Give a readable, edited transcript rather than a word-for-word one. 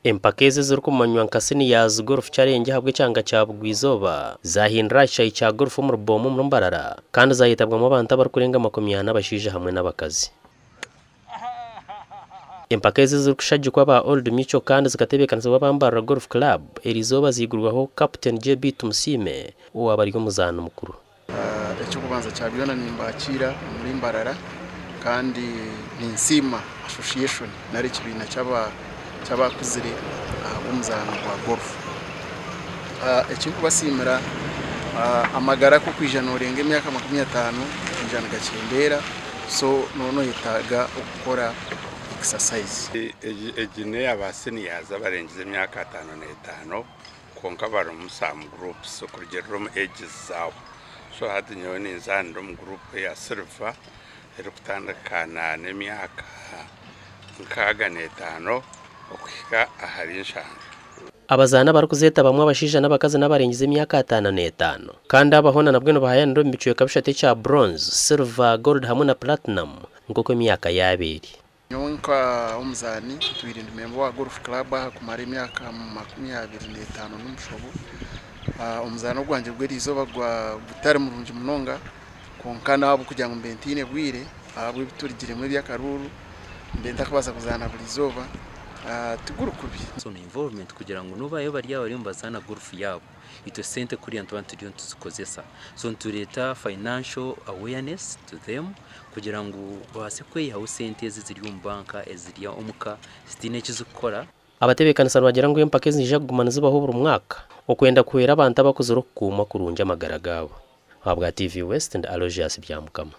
Empaka ezi ezirikumanywa nka Seniors Golf Challenge ahabw'ekyanga kya Bugwa-izooba zahindura aha kishaayi kya Golf omuri Boma omuri Mbarara kandi zayetabwamu abantu abarikurenga 40 abashaija hamwe n'abakazi. Empaka ezi ezirikushagikwa aba Old Mutual kandi zikatebeekanisibwa aba Mbarara Golf Club eriizooba ziigurwaho Captain JB Tumusiime owaaba ari omuzaani mukuru. Eky'okubanza kya byona nimbakiira omuri Mbarara kandi ninsiima association nari ekibiina ky'abakuzire ahabw'omuzaano gwa golf. Ekindikubasiimira amagara ku orikwija noorenga emyaka 50 gaija nigakyendeera so nooba noyetaaga okukora exercise. Egi n'eya ba seniors abarengize emyaka 55. Kwonka barimu some groups okurugiirira omu ages zaabo. So hati nyowe ninzaanira omu group eya silver erikutandika n'emyaka 65 okuhika ahari nshanju. Abazaani abarikuzeetabamu abashaija n'abakazi n'abarengize emyaka 55 kandi aba hoona nabwo nibahayanira omu bicweka bishatu ekya bronze, silver, gold hamwe na platinum nk'oku emyaka yaabo eri. Nyowe nka omuzaani ntwire ndi memba wa Golf Club aha kumara emyaka 25 n'omushobo. Omuzaano gwangye gw'eriizooba gutari murungi munonga kwonka n'ahabw'okugira ngu mbe ntaine bwire ahabw'ebiturugiremu eby'akaruuru mbe ntarikubaasa kuzaana buri izooba tiguri kubi. So involvement kugira ngu n'obu baabe bari aho bariyo nibazaana golf yaabo, itwe sente kuriya nituba turiyo nituzikozesa. So nitureeta financial awareness to them kugira ngu babaase kweyihaho sente ezi eziri omu banka, eziri omuka zitaine eki zirikukora. Abatebeekanisa nibagira ngu empaka ezi niziija kuguma nizibaho buri mwaka okwenda kuhwera abantu abakuzire okukuuma kurungi amagara gaabo. Ahabwa TV West ndi Aloysius Byamukama.